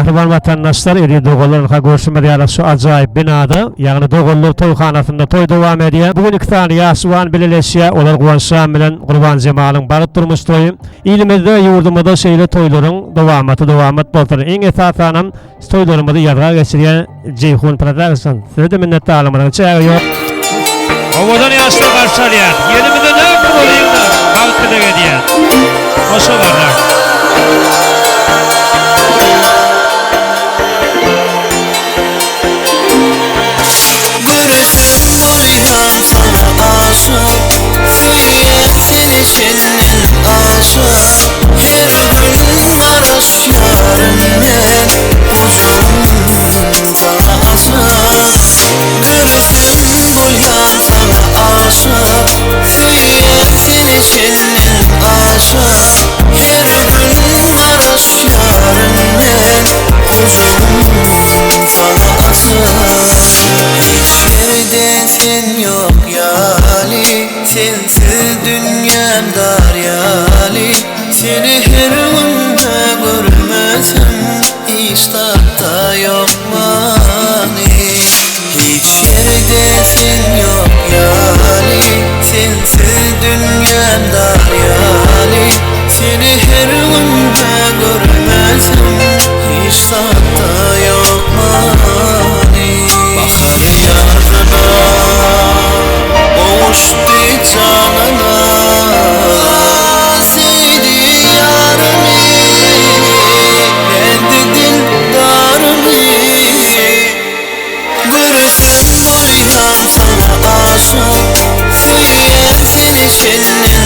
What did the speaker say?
Mähriban watandaşlar, eziz doganlar, ynha görşümiz ýaly şu ajaýyp binada, ýagny Doganlar toýhanasynda toý dowam edýär. Bu gün iki sany ýaş juwan bileleşýär. Olar Guwanç Şam bilen Gurban Jemalyň bagt durmuş toýy. Ilimizde, ýurdumyzda şeýle toýlaryň dowamaty dowamat bolsun. Iň esasanam şu toýlarymyzy ýazga geçirýän Jeýhun Production size-de minnetdarlygymyzyň çägi ýok. Owadan ýaşlar garşy alýar. Ýelimizde näme bolyňda bagt dileg edýän. Hoşa barrak. Göresim bolýan saňa aşyk Söýýän seni çenden aşa Her gün garaşýaryn men Gujagym saňa açar Göresim bolýan saňa aşyk Söýýän seni çenden aşa Her gün garaşýaryn men Gujagym saňa açar Hiç ýerde sen ýok ýaly Sensiz dünýäm dar ýaly Seni her günde görmesem Hiç zatda ýok many Hiç ýerde sen ýok ýaly Sensiz dünýäm dar ýaly Seni her günde görmesem Hiç zatda ýok many Bahar ýazyna gowuşdy janyna Söýdi ýaryny Berdi dildaryny Göresim bolýan saňa aşyk Söýýän seni çenden.